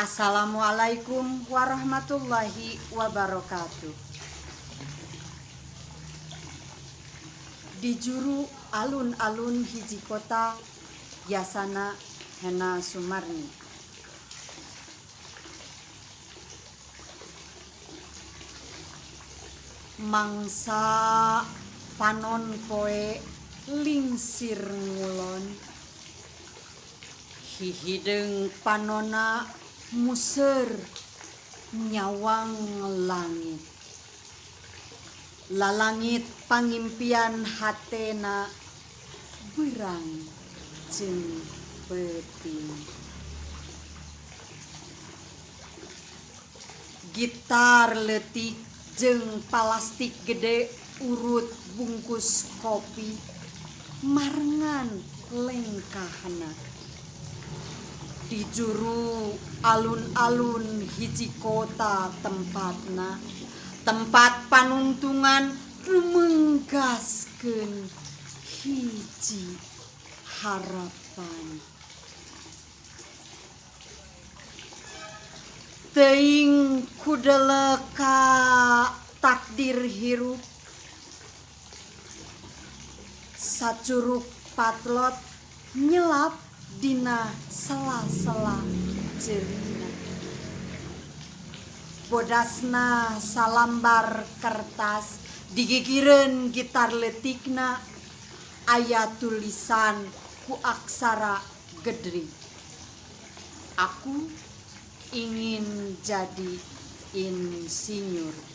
Assalamualaikum warahmatullahi wabarakatuh. Di juru alun-alun hiji kota biasana Hena Sumarni. Mangsa panon poe lingsir ngulon, hihideung panona muser nyawang langit. Lalangit pangimpian hatena berang jeung peuting. Gitar leutik jeung palastik gede urut bungkus kopi marengan lengkahna. Di juru alun-alun hiji kota tempatna, tempat panungtungan rumenggaskeun hiji harapan. Teuing kudeleka takdir hirup, sacuruk patlot nyelap dina sela-sela jerina. Bodasna salambar kertas digigireun gitar leutikna, aya tulisan ku aksara gedri. Aku ingin jadi insinyur.